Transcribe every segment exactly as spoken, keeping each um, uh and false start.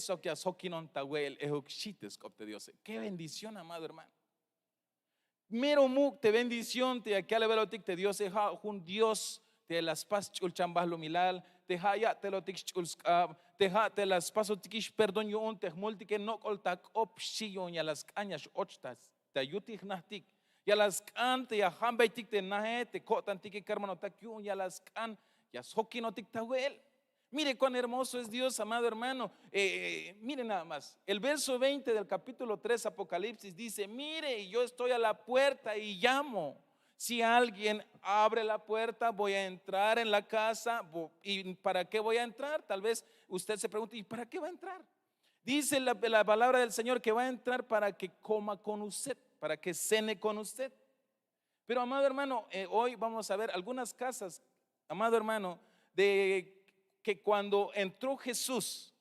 sok ya sjokinon ta we'el ejuk xchi te sk'op te diose. Qué bendición, amado hermano. Mero muk' te bendición te ya kalbelotik te diose. Ja' jun dios te la spas sch'ulchan bahlumilal, te ja' ya'telotik sch'ul sk'ab, te ja' te la spasotikix perdón yu'un te jmultike nok'ol ta k'op xchi yu'un ya la sk'an ya x'och ta yutil jnajtik. Ya la sk'an te ya jambeytik te naje te ko'tantike kermanotak yu'un ya la sk'an ya sjokinotik ta we'el. Mire cuán hermoso es dios, amado hermano. Mire nada más el verso veinte del capítulo tres apocalipsis dice, mire, yo estoy a la puerta y llamo. Si alguien abre la puerta voy a entrar en la casa. Y para qué voy a entrar? Tal vez usted se pregunte, y para qué va a entrar? Dice la palabra del señor que va a entrar para que coma con usted, para que cene con usted. Pero amado hermano, hoy vamos a ver algunas casas, amado hermano, de que cuando entró jesús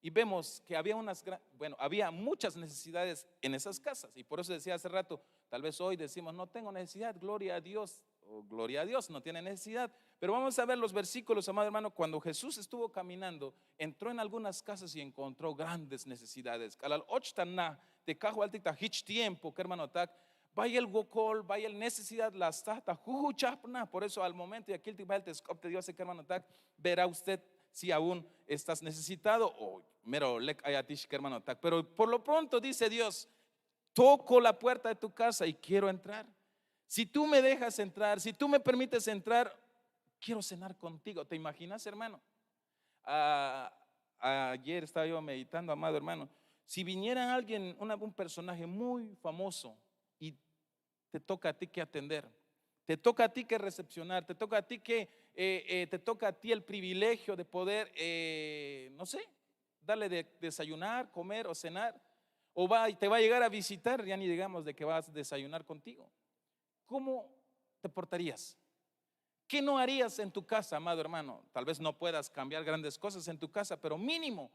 y vemos que había unas bueno, había muchas necesidades en esas casas y por eso decía hace rato, tal vez hoy decimos no tengo necesidad, gloria a dios, o gloria a dios, no tiene necesidad. Pero vamos a ver los versículos, amado hermano. Cuando jesús estuvo caminando, entró en algunas casas y encontró grandes necesidades. K'alal och ta na te kajwaltik ta jich tiempo kermanotak, bayel wokol, bayel necesidad la sta ta jujuchajp na. Por eso al momento ya kiltik bayel te sk'op te diose kermanotak, verá usted si aún estás necesitado o mero lek ayatix kermanotak. Pero por lo pronto dice dios, toko la puerta de tu casa y quiero entrar. Si tú me dejas entrar, si tú me permites entrar, quiero cenar contigo. Te imaginas, hermano? Ayer estaba yo meditando, amado hermano, si viniera alguien, un personaje muy famoso y te toca a ti que atender, te toca a ti que recepcionar, te toca a ti que te toca a ti el privilegio de poder, no sé, darle de desayunar, comer o cenar, o te va a llegar a visitar, ya ni digamos de que va a desayunar contigo. ¿Cómo te portarías? ¿Qué no harías en tu casa, amado hermano? Tal vez no puedas cambiar grandes cosas en tu casa, pero mínimo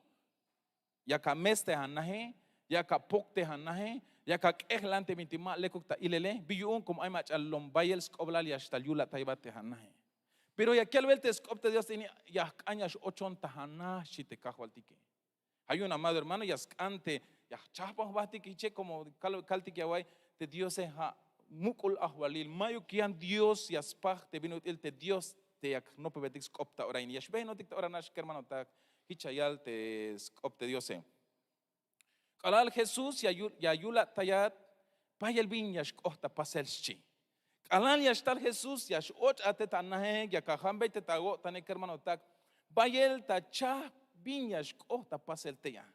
yak ames te anaje, yak apok te anaje, yak ak'ejlan te bintik ma lekuk ta ilele. Bi yu'un komo ay mach'a lom bayel sk'oblal ya xtal yulataybat te anaje. Pero ya kalbel te sk'op te dios te ini, ya jk'an ya x'ochon ta anaj xchi te kajwaltike. Ay un amado hermano ya sk'an te ya jchajpan jbahtik jiche komo kaltik ya awa'iy, te diose ha muk'ul ajwalil, mayuk yan dios ya spaj te bin ut'il te dios te yak jnopebetik sk'op ta ora ini. Ya xbehenotik ta ora nax kermanotak, hich ya yal te sk'op te diose. K'alal jesús ya yulatayat bayel bin ya xk'oht ta pasel xchi. K'alal ya xtal jesús ya x'och' a te ta nahe, yak ajambey te ta awo'tane kermanotak, bayel ta chahp bin ya xk'oht ta pasel tey a.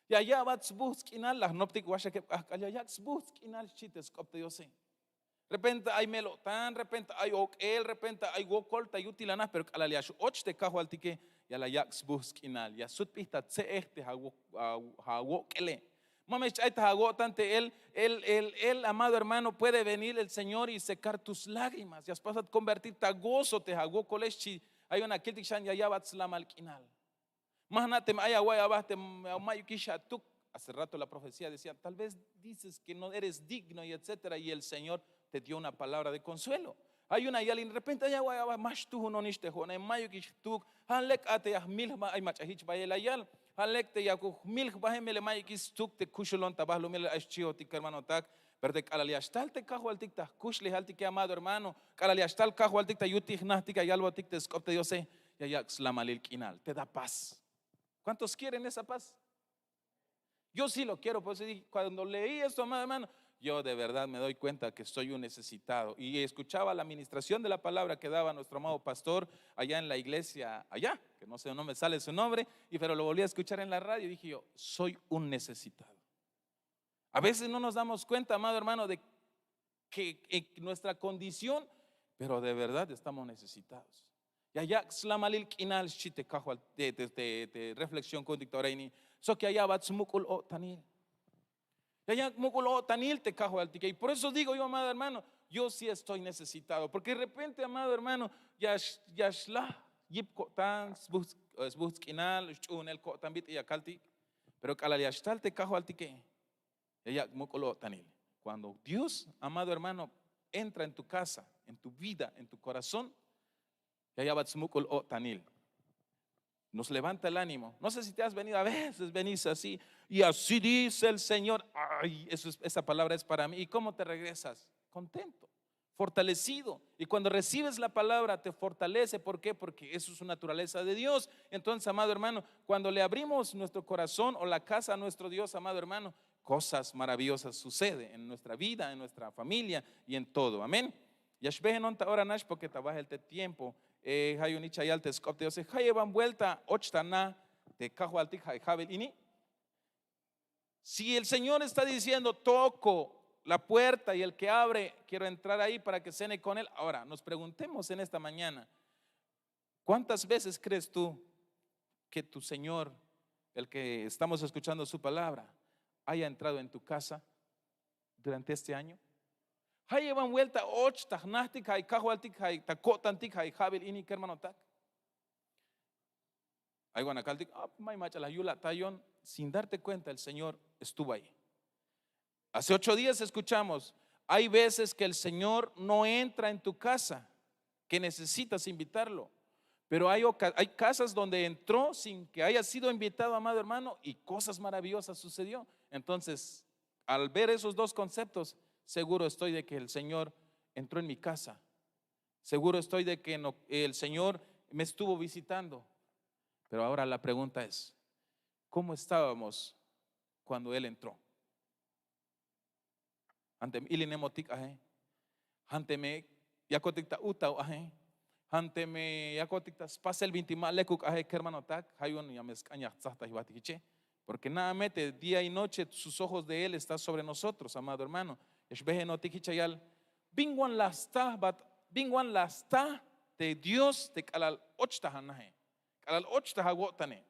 Ya ya'bat sbuhtz' k'inal, la jnoptik waxakeb k'ahk'al ya yak' sbuhtz' k'inal xchi te sk'op te diose. Repente ay mel-o'tan, repente ay ok'el, repente ay wokol ta yutil anaj, pero k'alal ya x'och te kajwaltike ya la yak' sbuhtz' k'inal, ya sut p'ij ta tse'ej te awok'ele. Ma me xch'ay ta awo'tan te él, él amado hermano, puede venir el señor y secar tus lágrimas, ya spasat konvertir ta gozo te awokole xchi. Ay una kiltik xan ya ya'bat slamal k'inal. Ma jna' teme ay awa'iy aba te mayukix atuk. Hace rato la profecía decía, tal vez dices que no eres digno y etcétera y el señor te dio una palabra de konsuelo. Ay una yalin repente ay awa'iy aba ma xtuhunonix te ho'ne, mayukix jtuk. Ha lek a te ya jmil jba ay mach'a hich bayel la yal. Ha lek te yakuk jmil jbahe melel mayukix stuk te kuxulon ta bahlumilal ay xchihotik kermanotak. Pero te k'alal ya xtal te kajwaltik ta jkuxlejaltike amado hermano, k'alal ya xtal kajwaltik ta yutil jnajtik ya yalbotik te sk'op te diose, ya yak' slamalil k'inal, te da paz. ¿Cuántos quieren esa paz? Yo sí lo quiero. Por eso dije, cuando leí esto, amado hermano, yo de verdad me doy cuenta que soy un necesitado y escuchaba la administración de la palabra que daba nuestro amado pastor allá en la iglesia allá, que no sé, no me sale su nombre, y pero lo volví a escuchar en la radio y dije yo, soy un necesitado. A veces no nos damos cuenta, amado hermano, de que nuestra condición, pero de verdad estamos necesitados. Ya yak' slamalil k'inal xchi te kajwal te reflexión ku'untik ta ora ini, sok ya ya'bat smuk'ul-o'tanil. Ya yak' muk'ul-o'tanil te kajwaltike. Y por eso digo yo, amado hermano, yo sí estoy necesitado, porque de repente, amado hermano, ya xlaj yip ko'tan, sbuhtz' k'inal xch'uhunel ko'tan bit'il ya kaltik. Pero k'alal ya xtal te kajwaltike, ya yak' muk'ul-o'tanil. Cuando dios, amado hermano, entra en tu casa, en tu vida, en tu korazón, ya ya'bat smuk'ul-o'tanil. Nos levanta el ánimo. No sé si te has venido a veces, venís así, y así dice el Señor. Ay, eso es- esa palabra es para mí. ¿Y cómo te regresas? Contento, fortalecido. Y cuando recibes la palabra, te fortalece. ¿Por qué? Porque eso es su naturaleza de Dios. Entonces, amado hermano, cuando le abrimos nuestro corazón o la casa a nuestro Dios, amado hermano, cosas maravillosas suceden en nuestra vida, en nuestra familia y en todo. Amén. Ya xbejenon ta ora nax, porque ta bajel te tiempo. Eh, ja' yu'un ich'a yal te sk'op te Diose, ja' yeban vuelta och ta na te kajwaltik ja' ja'bil ini. Si el Señor está diciendo: "Toco la puerta y el que abre, quiero entrar ahí para que cene con él". Ahora, nos preguntemos en esta mañana: ¿cuántas veces crees tú que tu Señor, el que estamos escuchando su palabra, haya entrado en tu casa durante este año? Ja' yeban vuelta och ta jnajtik ja' kajwaltik ja' ta ko'tantik ja' ja'bil ini, kermanotak. Ay wan akaltik: "Ah, may mach'a la yula'tayon". Sin darte cuenta, el Señor estuvo ahí. Hace ocho días escuchamos: hay veces que el Señor no entra en tu casa, que necesitas invitarlo. Pero hay, oca- hay casas donde entró sin que haya sido invitado, amado hermano, y cosas maravillosas sucedió. Entonces, al ver esos dos conceptos, seguro estoy de que el Señor entró en mi casa. Seguro estoy de que no- el Señor me estuvo visitando. Pero ahora la pregunta es: ¿cómo estábamos cuando Él entró? Jan teme ilinemotik aje, jan teme yakotik ta utaw aje, jan teme yakotik ta spasel binti ma lekuk aje, kermanotak. Ja' yu'un ya me sk'an ya jtsaj ta jbajtik jiche. Porque nada me te día y noche sus ojos de Él está sobre nosotros, amado hermano. Ya xbejenotik jich ya yal: ¿bin wan la sta, bat bin wan la sta te Dios te k'alal och ta janaje, k'alal och ta jawo'tane?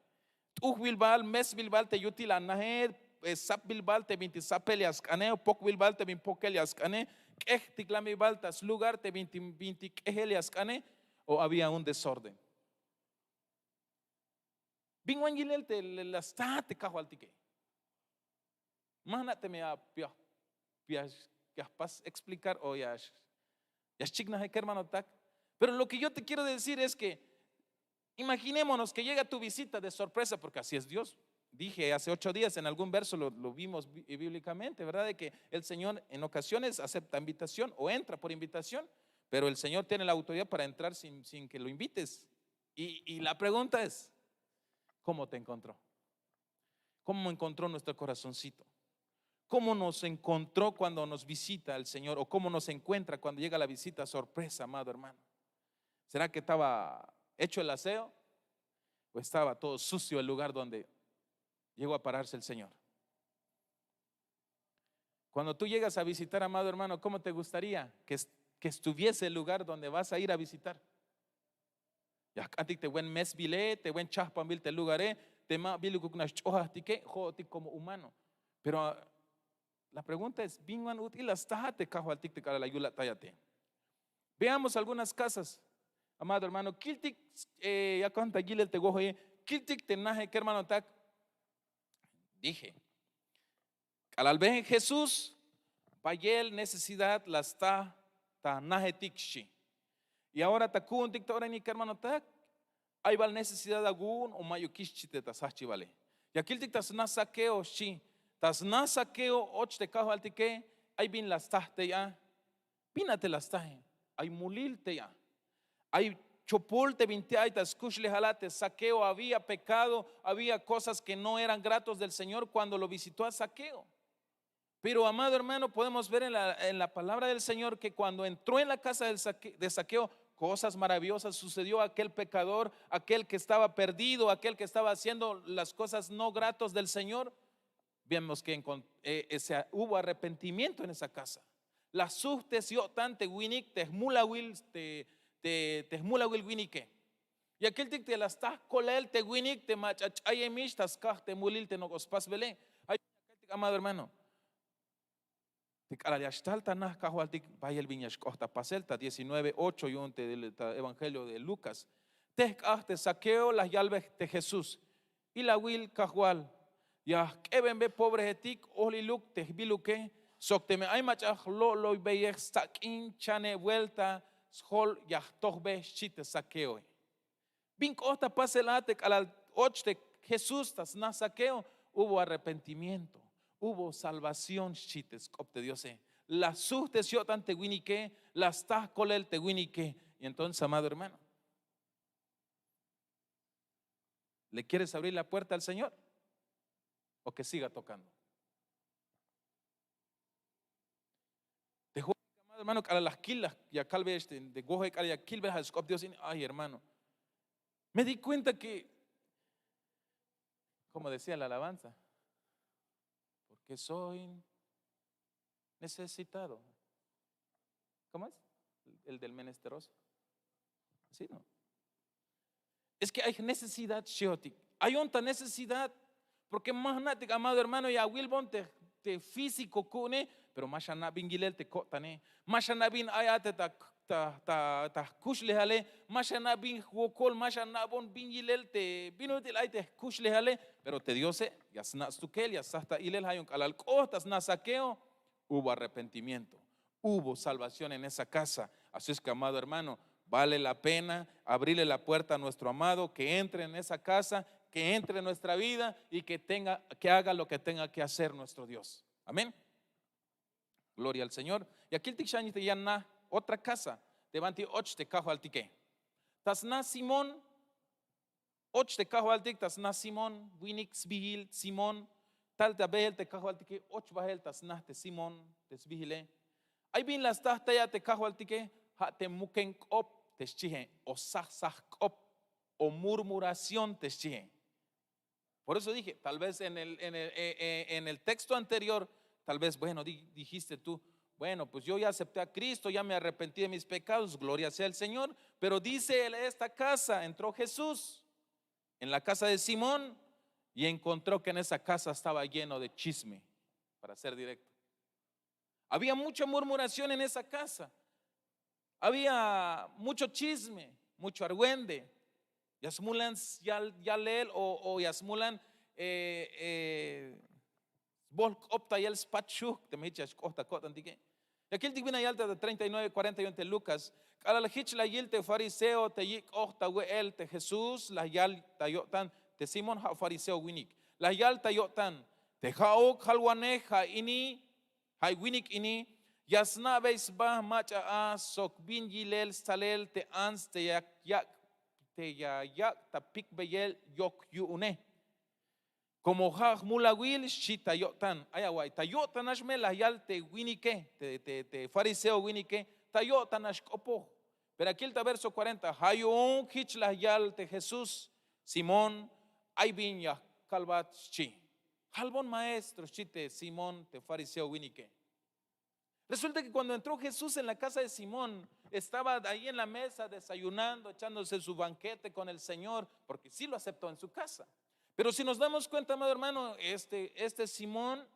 T'ujbil bal, mesbil bal te yutil anaje, eh, sapbil bal te binti sapel ya sk'ane, o pokbil bal te bin pokel ya sk'ane, k'ejtiklanbil bal ta slugar te binti, binti k'ejel ya sk'ane, o había un desorden? ¿Bin wan yilel te la sta te kajwaltike? Ma jna' teme ya, ya, ya, ya jpas explicar o ya, ya xchiknaje, kermanotak. Pero lo que yo te quiero decir es que imaginémonos que llega tu visita de sorpresa, porque así es Dios. Dije hace ocho días, en algún verso lo, lo vimos bí- bíblicamente, ¿verdad? De que el Señor en ocasiones acepta invitación o entra por invitación, pero el Señor tiene la autoridad para entrar sin, sin que lo invites. Y, y la pregunta es: ¿cómo te encontró? ¿Cómo encontró nuestro corazoncito? ¿Cómo nos encontró cuando nos visita el Señor? ¿O cómo nos encuentra cuando llega la visita sorpresa, amado hermano? ¿Será que estaba hecho el aseo? ¿O estaba todo sucio el lugar donde llegó a pararse el Señor? Cuando tú llegas a visitar, amado hermano, ¿cómo te gustaría que, est- que estuviese el lugar donde vas a ir a visitar? Ya jk'antik te buen mesbile, te buen chajpanbil te lugare, te ma bilukuk nax ch'ojajtike, jo'otik como humano. Pero ah, la pregunta es: ¿bin wan ut'il la staja te kajwaltik te k'alal la yula'tayate? Veamos algunas casas, amado hermano. Kiltik, eh, ya kanta yilel te woje, kiltik te naje, kermanotak. Dije, k'alal bejen Jesús, bayel necesidad la sta ta najetik, xchi. Y ahora ta ku'untik ta ora ini, kermanotak, ay bal necesidad awu'un o ma'yukix, xchi te ta sjajchibale. Ya kiltik ta sna Zaqueo, xchi. Ta sna Zaqueo och te kajwaltike: ¿ay bin la staj tey a? ¿Bin a te la staje? Ay mulil tey a. Ay chopol te binti ay ta skuxlejal a te Zaqueo. Había pecado, había cosas que no eran gratos del Señor cuando lo visitó a Zaqueo. Pero, amado hermano, podemos ver en la, en la palabra del Señor que cuando entró en la casa del Saque- de Saqueo, cosas maravillosas sucedió. Aquel pecador, aquel que estaba perdido, aquel que estaba haciendo las cosas no gratos del Señor, vemos que encon- eh, eh, se- hubo arrepentimiento en esa casa. La sujtes yo'tan te winik te jmulawil, te, te, te jmulawil winike. Ya kiltik te la staj kolel te winik te mach'a ch'ayemix ta skaj te mulil te nok'o spasbele. Ay, ya kiltik, amado hermano, te k'alal ya xtal ta na kajwaltik, bayel bin ya xk'oht ta pasel ta diecinueve ocho yu'un te ta evangelio de Lucas. Te jk'aj te Zaqueo la yalbej te Jesús: Ilawil, Kajwal, ya jk'ebenbe pobrejetik ojliluk te jbiluke, sok teme ay mach'a jlo'loybeyej stsak'in, chane buelta sjol ya jtojbe, xchi te Zaqueoe. Bin k'oht ta pasel a te k'alal och te Jesús ta sna Zaqueo? Hubo arrepentimiento, hubo salvación, xchi te sk'op te Diose. La sujt'es yo'tan te winike, la sta kolel te winike. Y entonces, amado hermano, ¿le quieres abrir la puerta al Señor o que siga tocando? Te jo'otik, amado hermano, k'alal la jkil, ya kalbeyex te woje, k'alal ya kilbel ja' sk'op Dios ini, ay hermano, me di cuenta que, como decía la alabanza, porque soy necesitado. ¿Cómo es? El del menesteroso. Así, ¿no? Es que hay necesidad, xchi jo'tik. Ayon ta necesidad. Porque ma jna'tik, amado hermano, ya awilbon te, te físico ku'une, pero ma xana' bin yilel te ko'tane. Ma xana' bin ay a te ta, ta, ta, ta jkuxlejale. Ma xana' bin jwokol, ma xana'bon bin yilel te bin ut'il ay te jkuxlejale. Pero te Diose ya sna' stukel, ya staj ta ilel. Ja' yu'un k'alal k'oht ta sna Zaqueo, hubo arrepentimiento, hubo salvación en esa casa. Así es que, amado hermano, vale la pena abrirle la puerta a nuestro amado, que entre en esa casa, que entre en nuestra vida y que tenga, que haga lo que tenga que hacer nuestro Dios. Amén. Gloria al Señor. Ya kiltik xan te ya na otra casa te banti och te Kajwaltike. Ta sna Simón, och te Kajwaltik ta sna Simón, winik sbihil Simón. Tal ta beel te Kajwaltike, och bahel ta sna te Simón te sbihile. Ay bin la staj tey a te Kajwaltike, ja' te muken k'op te xchie, o sajsaj k'op, o murmuración te xchie. Por eso dije, tal vez en el, en el, eh, eh, en el texto anterior, tal vez, bueno, di- dijiste tú, bueno, pues yo ya acepté a Cristo, ya me arrepentí de mis pecados, gloria sea al Señor. Pero dice él, esta casa entró Jesús, en la casa de Simón, y encontró que en esa casa estaba lleno de chisme, para ser directo. Había mucha murmuración en esa casa. Había mucho chisme, mucho argüende. Ya smulan s- yal- yalel o, o ya smulan, eh, eh, sbol k'op ta yel spach xujk, teme jich ya xk'oht ta ko'tantike. Ya kiltik bin la yal ta treinta y nueve cuarenta y uno te Lucas. K'alal jich la yil te fariseo te yik' k'oht ta we'el te Jesús, la yal ta yo'tan te Simón, ja' fariseo winik. La yal ta yo'tan, te ja'uk jalwanej, ja' ini, ja' winik ini ya sna'bey sba mach'a a sok bin yilel stsalel te ants te ya yak', te ya yak' ta pikbeyel yok yu'une. Como ja' jmulawil, xchi ta yo'tan. Ay awa'iy, ta yo'tan nax me la yal te winike, te, te, te fariseo winike, ta yo'tan nax k'opoj. Pero ya kil ta verso cuarenta, ja' yu'un jich la yal te Jesús, Simón, ay bin ya kalbat, xchi. Jalbon maestro, xchi te Simón te fariseo winike. Resulta que cuando entró Jesús en la casa de Simón, estaba ahí en la mesa desayunando, echándose su banquete con el Señor, porque sí lo aceptó en su casa. Pero si nos damos cuenta, amado hermano, este, este Simón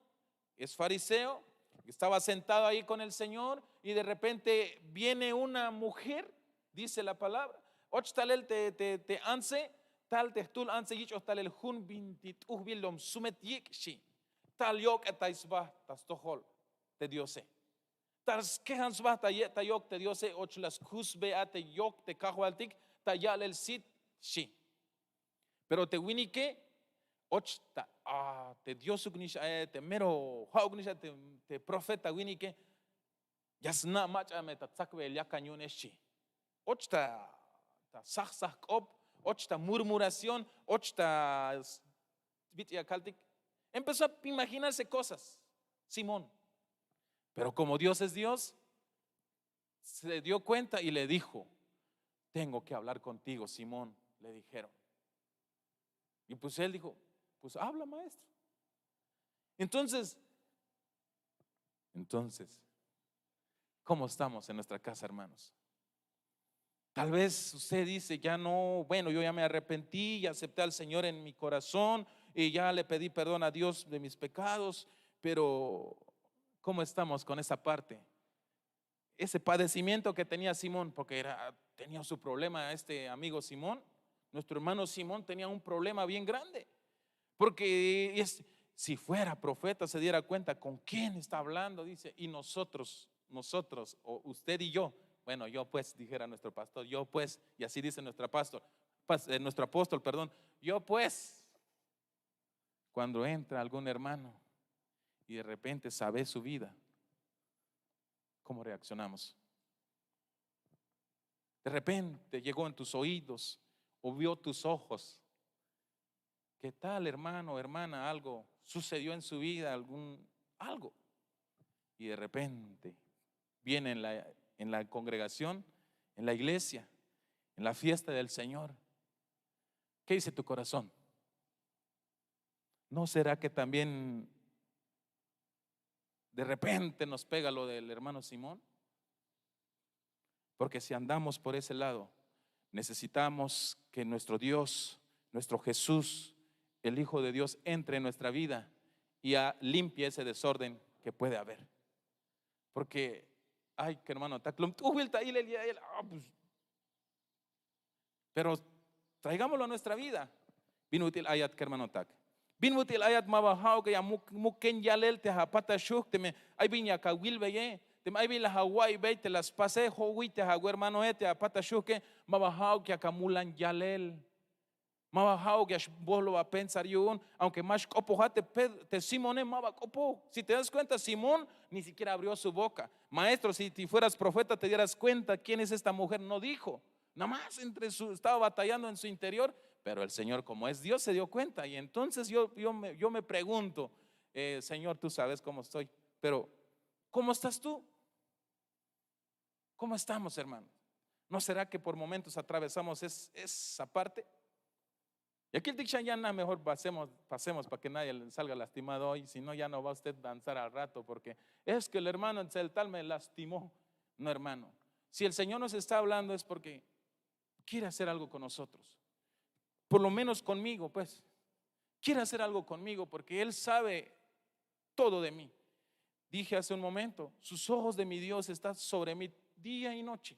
es fariseo, estaba sentado ahí con el Señor y de repente viene una mujer, dice la palabra, och talel te, te, te antse, tal te jtul antse yich'oj talel jun binti t'ujbil lom sumet yik', xchi. Tal yok'etay sba ta stojol te Diose. Tal skejan sba ta ye' ta yok te Diose, och la skusbe a te yok te Kajwaltik ta ya'lel sit, xchi. Pero te winike och ta, a, te Diosuk nix a, te mero ja'uk nix a, te, te profeta winike, ya sna' mach'a me ta tsakbeyel yakan yu'une, xchi. Och ta, ta sajsaj k'op, och ta murmuración, och ta s- bit'il ya kaltik. Empezó a imaginarse cosas, Simón. Pero como Dios es Dios, se dio cuenta y le dijo: "Tengo que hablar contigo, Simón", le dijeron. Y pues él dijo: "Pues habla, maestro". Entonces, entonces, ¿cómo estamos en nuestra casa, hermanos? Tal vez usted dice: "Ya no, bueno, yo ya me arrepentí, ya acepté al Señor en mi corazón y ya le pedí perdón a Dios de mis pecados", pero ¿cómo estamos con esa parte? Ese padecimiento que tenía Simón, porque era, tenía su problema este amigo Simón, nuestro hermano Simón tenía un problema bien grande, porque es, si fuera profeta se diera cuenta con quién está hablando, dice, y nosotros, nosotros, o usted y yo, bueno, yo pues, dijera nuestro pastor, yo pues, y así dice nuestro pastor, nuestro apóstol, perdón. Yo pues, cuando entra algún hermano y de repente sabe su vida, ¿cómo reaccionamos? De repente llegó en tus oídos o vio tus ojos que tal hermano, hermana, algo sucedió en su vida, algún algo. Y de repente viene en la, en la congregación, en la iglesia, en la fiesta del Señor. ¿Qué dice tu corazón? ¿No será que también de repente nos pega lo del hermano Simón? Porque si andamos por ese lado, necesitamos que nuestro Dios, nuestro Jesús, el Hijo de Dios, entre en nuestra vida y limpie ese desorden que puede haber. Porque, ay, que hermano, pero traigámoslo a nuestra vida. Bin ut'il ayat, kermanotak. Bin ut'il ayat, ma ba ja'uk ya muk ken yalel te apat axuj, teme ay bin yak awilbeye, teme ay bin la awa'iybey te la spase, jo'wi te awermanoe te apat axujke, ma ba ja'uk yak amulan yalel. Ma ba ja'uk ya xbojlo apensar yu'un, aunque ma xk'opoja te Simone, ma ba k'opoj. Si te das cuenta, Simón ni siquiera abrió su boca. Maestro, si fueras profeta te dieras cuenta quién es esta mujer, no dijo. Nada más entre su, estaba batallando en su interior, pero el Señor, como es Dios, se dio cuenta. Y entonces yo, yo, me, yo me pregunto, eh, Señor, tú sabes cómo estoy, pero ¿cómo estás tú? ¿Cómo estamos, hermano? ¿No será que por momentos atravesamos esa parte? Y aquí el dichan ya nada, mejor pasemos, pasemos para que nadie salga lastimado hoy, si no ya no va usted a danzar al rato, porque es que el hermano el tal me lastimó. No, hermano. Si el Señor nos está hablando es porque quiere hacer algo con nosotros. Por lo menos conmigo, pues. Quiere hacer algo conmigo porque Él sabe todo de mí. Dije hace un momento, sus ojos de mi Dios están sobre mí día y noche.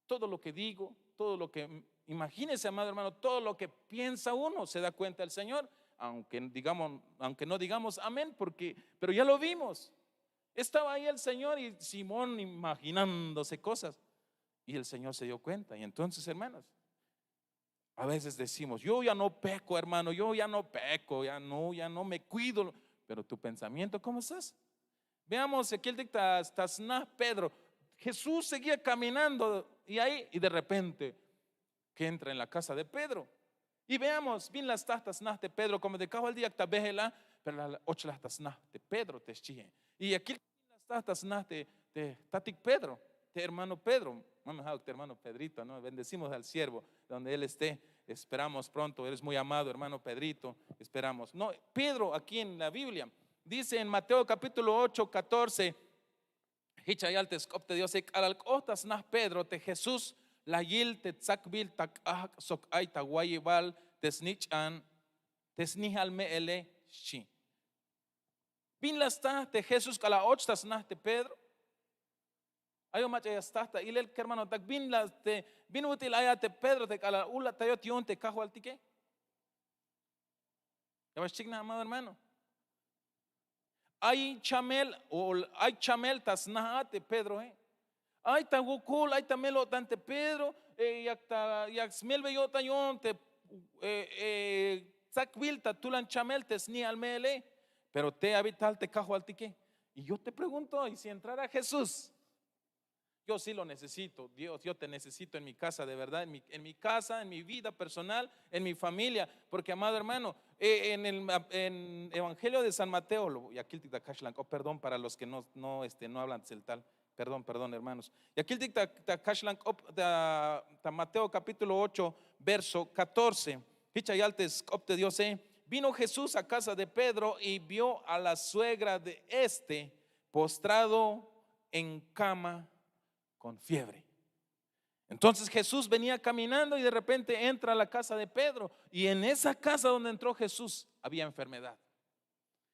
Todo lo que digo, todo lo que, imagínese, amado hermano, todo lo que piensa uno se da cuenta el Señor, aunque digamos, aunque no digamos amén, porque, pero ya lo vimos. Estaba ahí el Señor y Simón imaginándose cosas. Y el Señor se dio cuenta. Y entonces, hermanos, a veces decimos, yo ya no peco, hermano, yo ya no peco, ya no, ya no me cuido. Pero tu pensamiento, ¿cómo estás? Veamos, aquí el dicta, está sna Pedro. Jesús seguía caminando y ahí, y de repente, que entra en la casa de Pedro. Y veamos, bin la staj ta sna te Pedro, como te kajwal diak ta behela, pero la ochla ta sna te Pedro te xchie. Y aquí bin la staj ta sna te tatik Pedro, te hermano Pedro, mame ja'uk te hermano Pedrito, ¿no? Bendecimos al siervo, donde él esté, esperamos pronto, eres muy amado, hermano Pedrito, esperamos. No, Pedro aquí en la Biblia, dice en Mateo capítulo ocho, catorce, jich ya yal te sk'op te Diose, k'alal k'ot ta sna Pedro te Jesús, la yil te tsakbil ta k'ajk' sok ay ta wayibal te snich'an, te snijal me'ele, xchi. Bin la sta te Jesús k'alal och ta sna te Pedro? Ayon mach'a ya sta ta ilel, kermanotak, bin la te, bin ut'il ayat te Pedro te k'alal ulatayot yu'un te Kajwaltike. Ya ba xchiknaj, amado hermano. Ay chamel, o ay chamel ta sna a te Pedroe. Ay ta wokol, ay ta mel-o'tan te Pedro, yak ta, yak smelbey yo'tan yu'un te tsakbil ta tulan chamel te sni'al me'ele. Pero tey abi tal te Kajwaltike. Y yo te pregunto, y si entrara Jesús, yo sí lo necesito, Dios, yo te necesito en mi casa, de verdad, en mi, en mi casa, en mi vida personal, en mi familia, porque, amado hermano, eh, en el en Evangelio de San Mateo, lo, y aquí ta kaxlan k'op, perdón para los que no, no, este, no hablan tseltal, perdón, perdón, hermanos. Y aquí ta, ta kaxlan k'op, ta, ta Mateo capítulo ocho, verso catorce. Jich ya yal te sk'op te Diose, eh. Vino Jesús a casa de Pedro y vio a la suegra de este postrado en cama con fiebre. Entonces Jesús venía caminando y de repente entra a la casa de Pedro. Y en esa casa donde entró Jesús había enfermedad.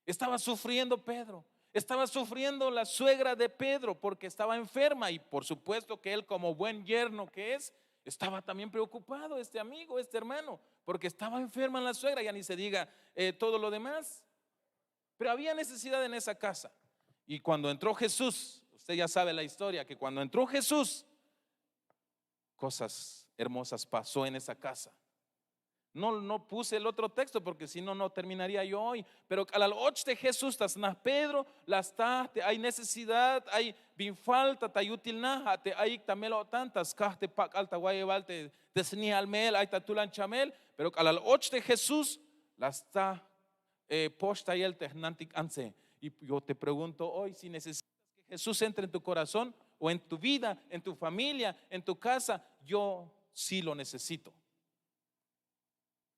Estaba sufriendo Pedro. Estaba sufriendo la suegra de Pedro porque estaba enferma. Y por supuesto que él, como buen yerno que es, estaba también preocupado, este amigo, este hermano, porque estaba enferma la suegra, ya ni se diga, eh, todo lo demás. Pero había necesidad en esa casa. Y cuando entró Jesús, usted ya sabe la historia, que cuando entró Jesús, cosas hermosas pasó en esa casa. No, no puse el otro texto porque si no, no terminaría yo hoy. Pero k'alal och te Jesús ta sna Pedro, la sta te ay necesidad, ay bin falta ta yutil na, ja' te ayik ta mel-o'tan ta skaj te pak'al ta wayebal te, te sni'al mel ay ta tulan chamel. Pero k'alal och te Jesús, la sta eh, poxtayel te jnantik antse. Y yo te pregunto hoy si necesitas que Jesús entre en tu corazón o en tu vida, en tu familia, en tu casa. Yo sí lo necesito.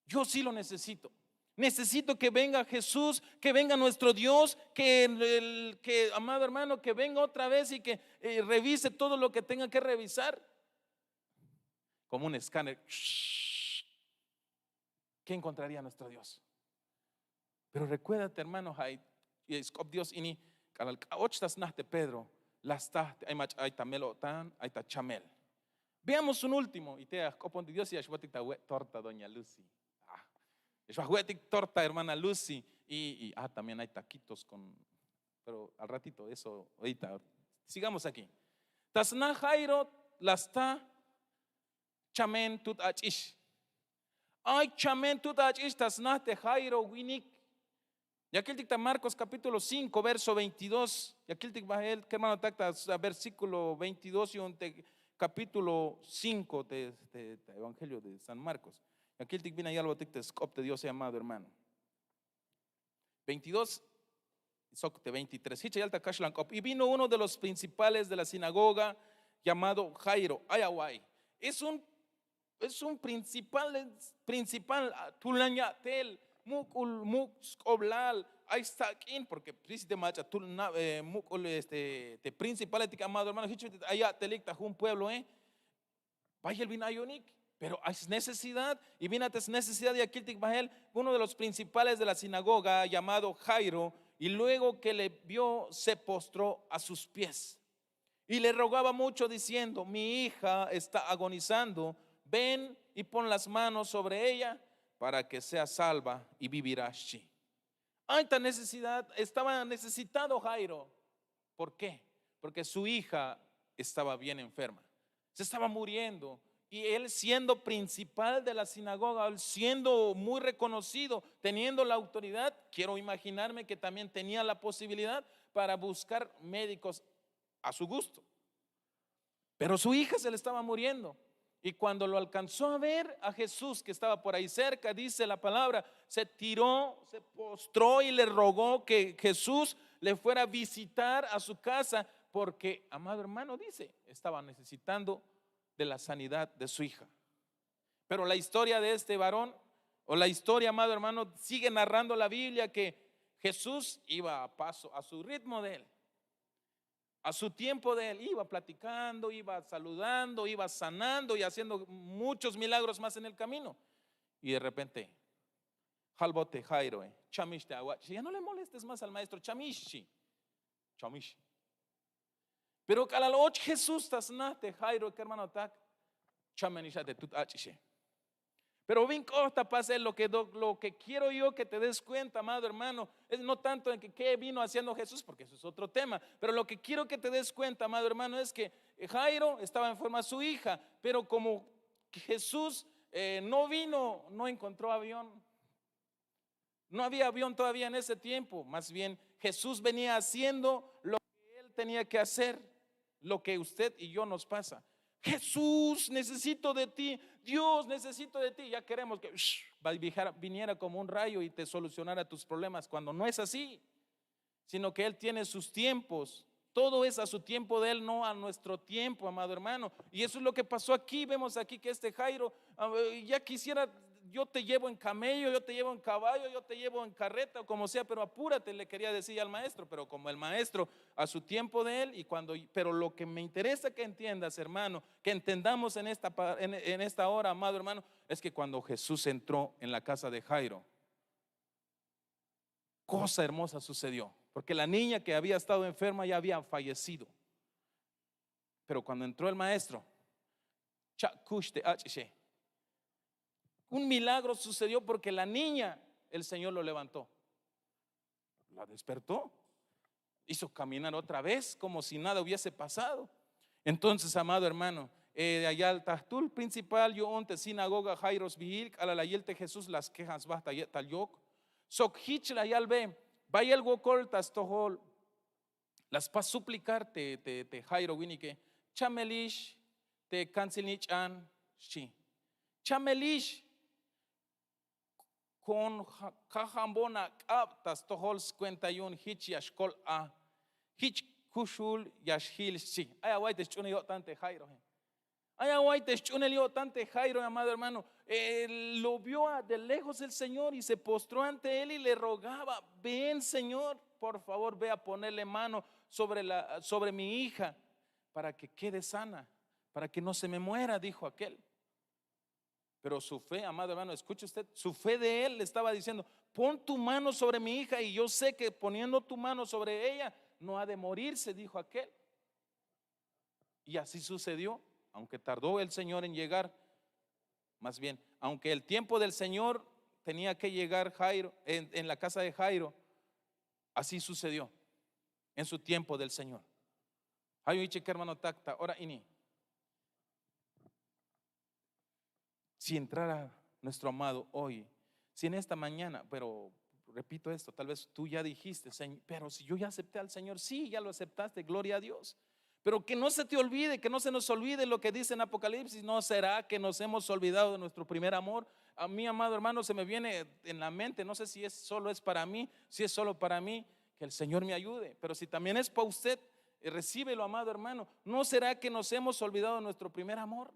Yo sí lo necesito. Necesito que venga Jesús, que venga nuestro Dios, que, el- que, amado hermano, que venga otra vez y que eh, revise todo lo que tenga que revisar. Como un escáner. ¿Qué encontraría nuestro Dios? Pero recuérdate, hermano, ay, sk'op Dios ini, k'alal k'a'och ta sna te Pedro, la sta te ay mach'a ay ta mel-o'tan, ay ta chamel. Veamos un último, y te ya jk'opon te Dios, ya xwotik ta we' torta, doña Lucy. Ah, ya xwotik torta, hermana Lucy, y, y, ah, también hay taquitos con, pero al ratito, eso, ahorita, sigamos aquí. Ta sna Jairo, la sta chamen tut ach'ix. Ay chamen tut ach'ix ta sna te Jairo winik. Ya kiltik ta Marcos capítulo cinco, verso veintidós. Ya kiltik bahel, kermanotak, ta versículo veintidós yu'un te capítulo cinco de, de, de Evangelio de San Marcos. Ya kiltik bin ya yalbotik te sk'op te Dios, amado hermano. Veintidós, sok te veintitrés. Jich ya yal ta kaxlan k'op. Y vino uno de los principales de la sinagoga llamado Jairo. Ay awa'iy. Es un, es un principal, principal, ah, tulan ya'tel, muk'ul, muk' sk'oblal, ay stak'in, porque príncipe mach'a tul na, eh, muk'ul, este, te principaletik, amado hermano, jich ay ya'telik ta jun puebloe. Bayel bin ayonik, pero ay snecesidad. Y bin a te snecesidad ya kiltik bahel, uno de los principales de la sinagoga llamado Jairo, y luego que le vio, se postró a sus pies. Y le rogaba mucho diciendo: "Mi hija está agonizando, ven y pon las manos sobre ella para que sea salva y vivirá", xchi. Ay ta necesidad, estaba necesitado Jairo. ¿Por qué? Porque su hija estaba bien enferma. Se estaba muriendo. Y él, siendo principal de la sinagoga, él siendo muy reconocido, teniendo la autoridad, quiero imaginarme que también tenía la posibilidad para buscar médicos a su gusto. Pero su hija se le estaba muriendo. Y cuando lo alcanzó a ver a Jesús, que estaba por ahí cerca, dice la palabra, se tiró, se postró y le rogó que Jesús le fuera a visitar a su casa, porque, amado hermano, dice, estaba necesitando de la sanidad de su hija. Pero la historia de este varón, o la historia, amado hermano, sigue narrando la Biblia, que Jesús iba a paso, a su ritmo de él, a su tiempo de él, iba platicando, iba saludando, iba sanando y haciendo muchos milagros más en el camino. Y de repente, halbote Jairo, eh, chamix te awach', ya no le molestes más al maestro, chamix, xchi. Chamix. Pero k'alal och Jesús ta sna te Jairo, kermanotak, chamenix a te tut ach'ixe. Pero bin k'ot ta pasel, lo que, do- lo que quiero yo que te des cuenta, amado hermano, es no tanto en que qué vino haciendo Jesús, porque eso es otro tema, pero lo que quiero que te des cuenta, amado hermano, es que Jairo estaba enferma su hija, pero como Jesús eh, no vino, no encontró avión. No había avión todavía en ese tiempo, más bien Jesús venía haciendo lo que él tenía que hacer, lo que usted y yo nos pasa. Jesús, necesito de ti. Dios, necesito de ti. Ya queremos que shh, va- viniera como un rayo y te solucionara tus problemas, cuando no es así, sino que él tiene sus tiempos. Todo es a su tiempo de él, no a nuestro tiempo, amado hermano. Y eso es lo que pasó aquí. Vemos aquí que este Jairo, ah, eh, ya quisiera, yo te llevo en camello, yo te llevo en caballo, yo te llevo en carreta, o como sea, pero apúrate, le quería decir al maestro, pero como el maestro a su tiempo de él, y cuando, pero lo que me interesa que entiendas, hermano, que entendamos en esta, pa- en, en esta hora, amado hermano, es que cuando Jesús entró en la casa de Jairo, cosa hermosa sucedió, porque la niña que había estado enferma ya había fallecido. Pero cuando entró el maestro, cha'kuxte ach'ixe. Un milagro sucedió porque la niña, el Señor lo levantó. La despertó. Hizo caminar otra vez como si nada hubiese pasado. Entonces, amado hermano, Ya yal ta jtuhl principal yu'un te sinagoga Jairo sbiil, k'alal la yil te Jesús la skejan sba ta ye'tal yok. Sok jich la yalbe, bayel wokol ta stojol. La spas suplikar te, te, te Jairo winike: Chamelix te kantsil nich'an, xchi. Chamelix. Ko'on kajambon ak'ab ta stojol skuenta yu'un jich ya xkol a, jich kuxul ya xjil, xchi. Ay awa'y te sch'uunel yo'tan te Jairoe. Ay awa'y te sch'uunel yo'tan te Jairo, amado hermano. Eh, lo vio de lejos el Señor y se postró ante él y le rogaba: Ven, Señor, por favor, ve a ponerle mano sobre la, sobre mi hija para que quede sana, para que no se me muera, dijo aquel. Pero su fe, amado hermano, escuche usted, su fe de él le estaba diciendo: Pon tu mano sobre mi hija y yo sé que poniendo tu mano sobre ella no ha de morirse, dijo aquel. Y así sucedió, aunque tardó el Señor en llegar, más bien, aunque el tiempo del Señor tenía que llegar Jairo, en, en la casa de Jairo, así sucedió en su tiempo del Señor. Hay un hermano tacta, ahora ini. Si entrara nuestro amado hoy, si en esta mañana, pero repito esto, tal vez tú ya dijiste: "Señ-, pero si yo ya acepté al Señor". Sí, ya lo aceptaste, gloria a Dios. Pero que no se te olvide, que no se nos olvide lo que dice en Apocalipsis. ¿No será que nos hemos olvidado de nuestro primer amor? A mí, amado hermano, se me viene en la mente, no sé si es solo es para mí, si es solo para mí, que el Señor me ayude. Pero si también es para usted, eh, recíbelo, amado hermano. ¿No será que nos hemos olvidado de nuestro primer amor?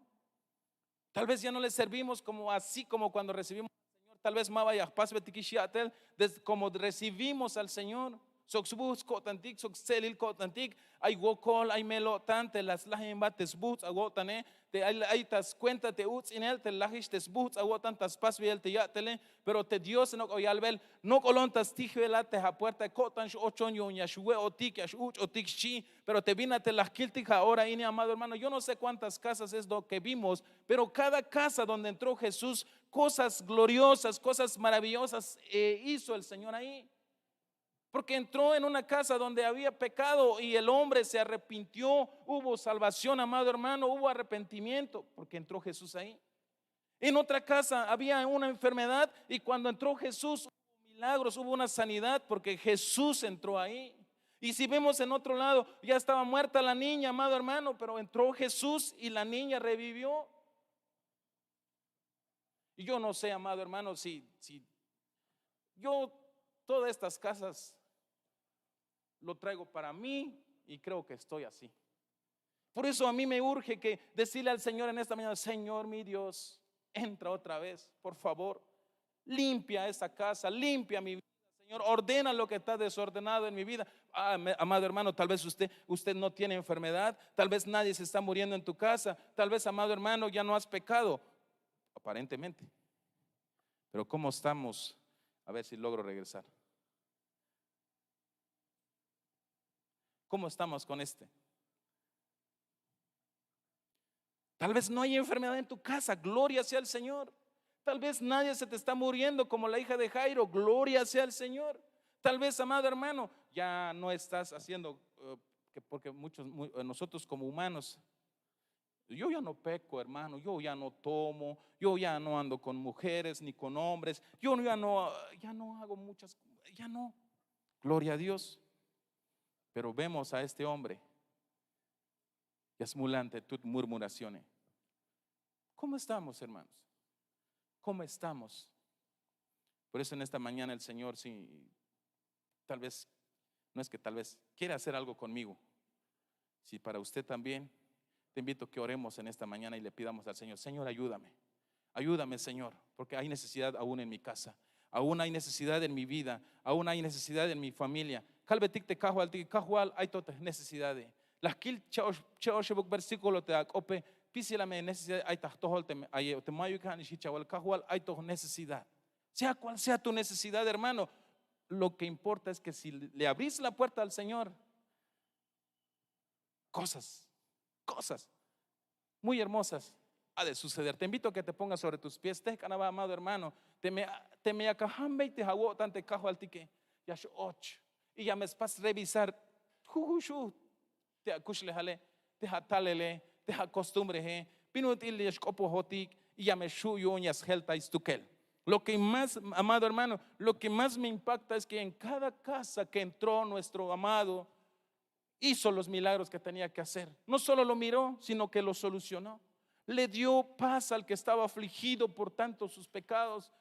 Tal vez ya no le servimos como así como cuando recibimos al Señor. Tal vez ma ba ya jpasbetikix ya'tel desde como recibimos al Señor. Sok sbuhts ko'tantik, sok stse'elil ko'tantik, ay wokol, ay mel-o'tan te la slajinbat te sbuhts awo'tane, te ay, ay ta skuenta te uts'inel te lajix te sbuhts awo'tan ta spasbeyel te ya'tele. Pero te Diose nok'o yalbel: Nok'olon ta stijbelat te apuerta ko'tan x-ochon yu'un ya xwe'otik, ya x-uch'otik, xchi. Pero te bin a te la jkiltik ahora ini, amado hermano, yo no sé cuántas casas es lo que vimos, pero cada casa donde entró Jesús, cosas gloriosas, cosas maravillosas, eh, hizo el Señor ahí. Porque entró en una casa donde había pecado y el hombre se arrepintió, hubo salvación, amado hermano, hubo arrepentimiento, porque entró Jesús ahí. En otra casa había una enfermedad y cuando entró Jesús hubo milagros, hubo una sanidad, porque Jesús entró ahí. Y si vemos en otro lado, ya estaba muerta la niña, amado hermano, pero entró Jesús y la niña revivió. Y yo no sé, amado hermano, si, si yo todas estas casas lo traigo para mí y creo que estoy así. Por eso a mí me urge que decirle al Señor en esta mañana: "Señor, mi Dios, entra otra vez, por favor, limpia esa casa, limpia mi vida, Señor, ordena lo que está desordenado en mi vida". Ah, me- amado hermano, tal vez usted, usted no tiene enfermedad, tal vez nadie se está muriendo en tu casa, tal vez, amado hermano, ya no has pecado, aparentemente. Pero ¿cómo estamos? A ver si logro regresar. ¿Cómo estamos con este? Tal vez no hay enfermedad en tu casa, gloria sea al Señor. Tal vez nadie se te está muriendo como la hija de Jairo, gloria sea al Señor. Tal vez, amado hermano, ya no estás haciendo, eh, que porque muchos, mu- eh, nosotros como humanos, yo ya no peco, hermano, yo ya no tomo, yo ya no ando con mujeres ni con hombres, yo ya no, ya no hago muchas, ya no. Gloria a Dios. Pero vemos a este hombre ya smulan te tut murmuraciones. ¿Cómo estamos, hermanos? ¿Cómo estamos? Por eso en esta mañana el Señor, si tal vez, no es que tal vez, quiere hacer algo conmigo, si para usted también, te invito que oremos en esta mañana y le pidamos al Señor: "Señor, ayúdame. Ayúdame, Señor, porque hay necesidad aún en mi casa. Aún hay necesidad en mi vida. Aún hay necesidad en mi familia". Kalbetik te Kajwaltik: "Kajwal, ay to te necesidade". La jkil che'ox, che'oxebuk versículo te ak'ope, pisil a me necesidad ay ta jtojol te me aye, te mayuk ja' nix jich awal: "Kajwal, ay to necesidad". Sea cual sea tu necesidad, hermano, lo que importa es que si le abrís la puerta al Señor, cosas, cosas muy hermosas ha de suceder. Te invito a que te pongas sobre tus pies. Tejk'an aba, amado hermano, teme, teme ya kajambey te awo'tan te Kajwaltike, ya x-och y ya me spas revisar jujuxu te akuxlejale, te atalele, te ja' costumbre e bin ut'il ya xk'opojotik y ya me xju' yu'un ya sjeltay stukel. Lo que más, amado hermano, lo que más me impacta es que en cada casa que entró nuestro amado, hizo los milagros que tenía que hacer. No solo lo miró, sino que lo solucionó. Le dio paz al que estaba afligido por tanto sus pecados.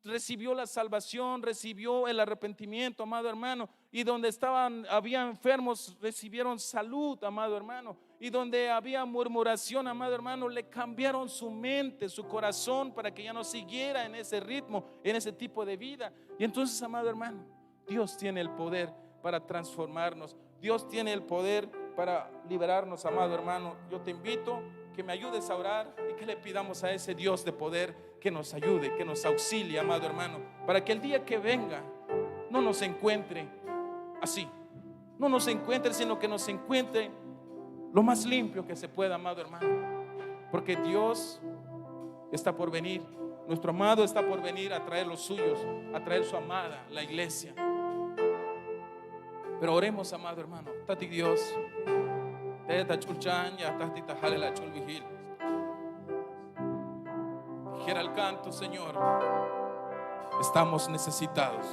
Recibió la salvación, recibió el arrepentimiento, amado hermano. Y donde estaban, había enfermos, recibieron salud, amado hermano. Y donde había murmuración, amado hermano, le cambiaron su mente, su corazón, para que ya no siguiera en ese ritmo, en ese tipo de vida. Y entonces, amado hermano, Dios tiene el poder para transformarnos. Dios tiene el poder para liberarnos, amado hermano. Yo te invito que me ayudes a orar y que le pidamos a ese Dios de poder que nos ayude, que nos auxilie, amado hermano, para que el día que venga no nos encuentre así. No nos encuentre, sino que nos encuentre lo más limpio que se pueda, amado hermano. Porque Dios está por venir. Nuestro amado está por venir a traer los suyos, a traer su amada, la iglesia. Pero oremos, amado hermano. Tatik Dios, te ta ch'ulchan ya tatik ta halel ach'ulbijil. Dijera el canto, Señor, estamos necesitados.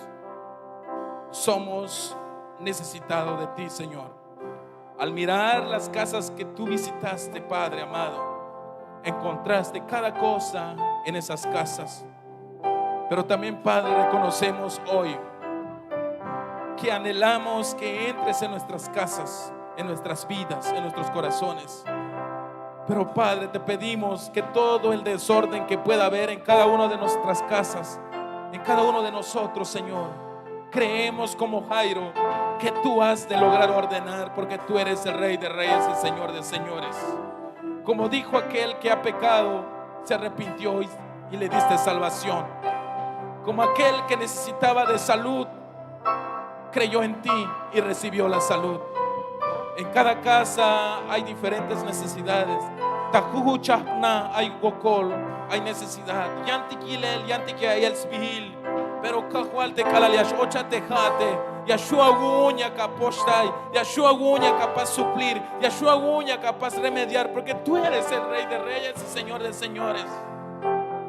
Somos necesitados de ti, Señor. Al mirar las casas que tú visitaste, Padre amado, encontraste cada cosa en esas casas. Pero también, Padre, reconocemos hoy que anhelamos que entres en nuestras casas, en nuestras vidas, en nuestros corazones. Pero, Padre, te pedimos que todo el desorden que pueda haber en cada una de nuestras casas, en cada uno de nosotros, Señor, creemos como Jairo que tú has de lograr ordenar, porque tú eres el Rey de reyes y Señor de señores. Como dijo aquel que ha pecado, se arrepintió y, y le diste salvación. Como aquel que necesitaba de salud, creyó en ti y recibió la salud. En cada casa hay diferentes necesidades. Ta jujuchaj na ay wokol, hay necesidad. Yantik yilel, yantik ya'iyel sbijil. Pero Kajwal te k'alal ya x-ochat te ja'ate, ya xju' awu'un yak apoxtay, ya xju' awu'un yak apas suplir, ya xju' awu'un yak apas remediar, porque tú eres el Rey de reyes y Señor de señores.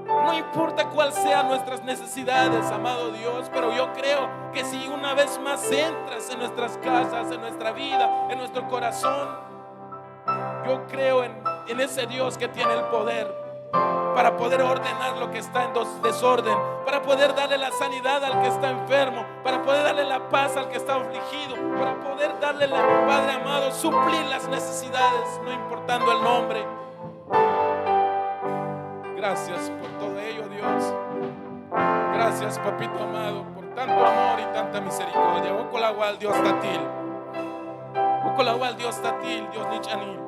No importa cuál sean nuestras necesidades, amado Dios, pero yo creo que si una vez más entras en nuestras casas, en nuestra vida, en nuestro corazón, yo creo en, en ese Dios que tiene el poder para poder ordenar lo que está en des-, desorden, para poder darle la sanidad al que está enfermo, para poder darle la paz al que está afligido, para poder darle, la, Padre amado, suplir las necesidades, no importando el nombre. Gracias por todo ello, Dios. Gracias, papito amado, por tanto amor y tanta misericordia. Wokol awal Dios tatil. Wokol awal Dios tatil, Dios nich'anil.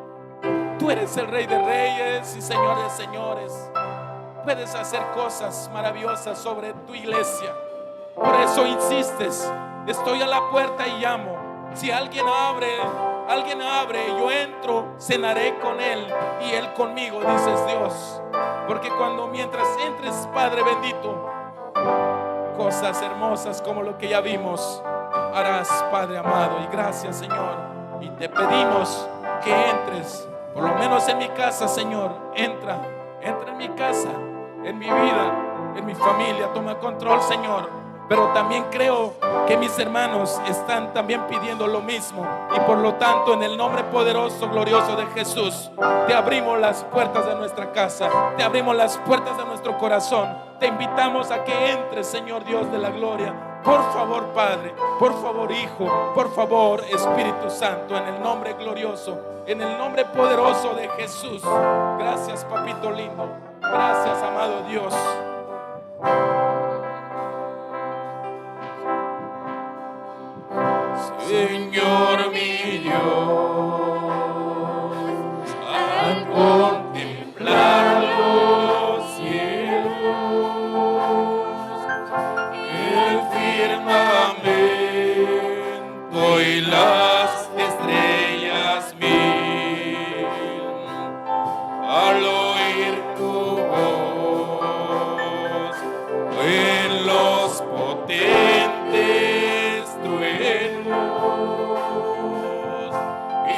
Tú eres el Rey de reyes y Señor de señores. Puedes hacer cosas maravillosas sobre tu iglesia. Por eso insistes: "Estoy a la puerta y llamo. Si alguien abre, alguien abre, yo entro, cenaré con él y él conmigo", dices Dios. Porque cuando, mientras entres, Padre bendito, cosas hermosas como lo que ya vimos harás, Padre amado. Y gracias, Señor. Y te pedimos que entres, por lo menos en mi casa, Señor. Entra, entra en mi casa, en mi vida, en mi familia. Toma control, Señor. Pero también creo que mis hermanos están también pidiendo lo mismo. Y por lo tanto, en el nombre poderoso, glorioso de Jesús, te abrimos las puertas de nuestra casa, te abrimos las puertas de nuestro corazón. Te invitamos a que entres, Señor Dios de la gloria. Por favor, Padre, por favor, Hijo, por favor, Espíritu Santo, en el nombre glorioso, en el nombre poderoso de Jesús. Gracias, papito lindo. Gracias, amado Dios. Señor mi Dios, al contemplar los cielos, el firmamento y las estrellas mil, al oír tu voz, en los potentes truenos y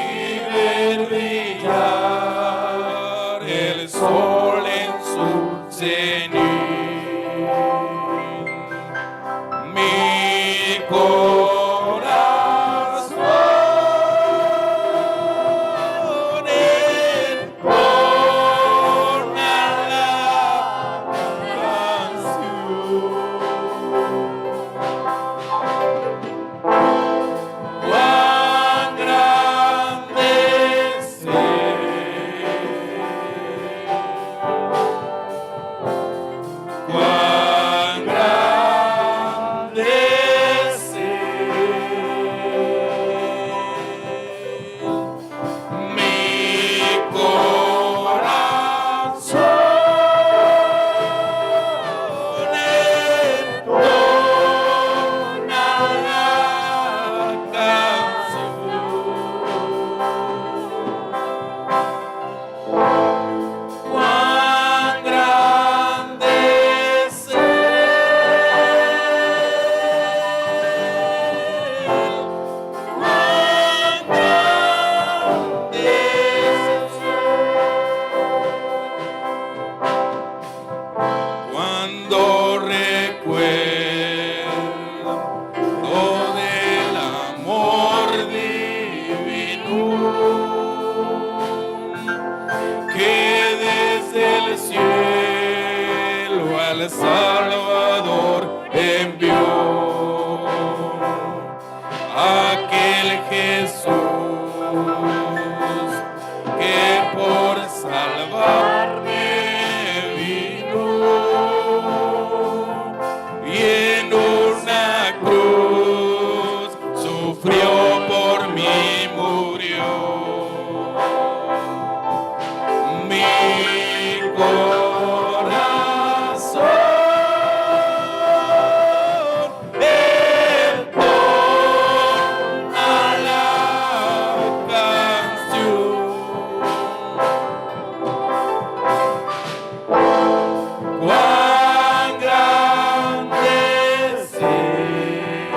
Aquel Jesús que por salvarme vino y en una cruz sufrió por mí, murió. Mi corazón entona la canción. Cuán grande es Él,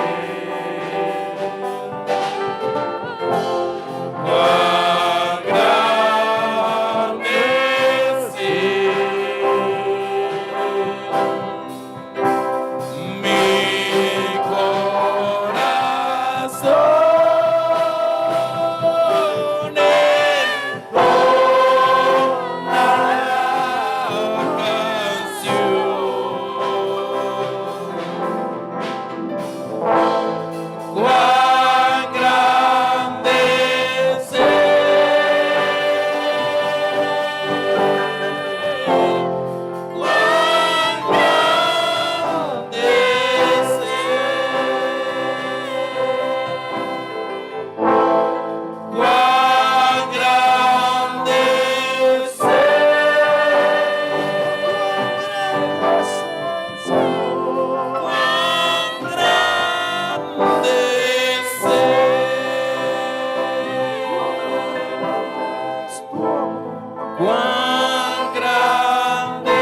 cuán grande es Él. Mi corazón entona la canción. Cuán grande es Él, cuán grande es Él. Cuán grande es Él. Cuán grande es Él. Cuán grande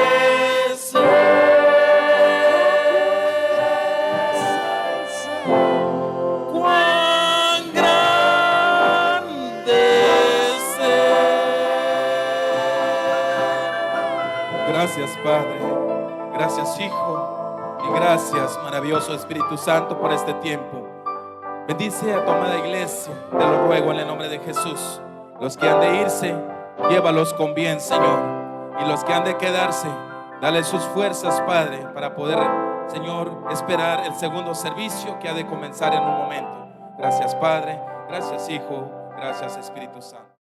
es Él. Cuán grande es Él. Gracias, Padre. Gracias, Hijo. Y gracias, maravilloso Espíritu Santo, por este tiempo. Bendice a tu amada iglesia, te lo ruego en el nombre de Jesús. Los que han de irse, llévalos con bien, Señor. Y los que han de quedarse, dale sus fuerzas, Padre, para poder, Señor, esperar el segundo servicio que ha de comenzar en un momento. Gracias, Padre. Gracias, Hijo. Gracias, Espíritu Santo.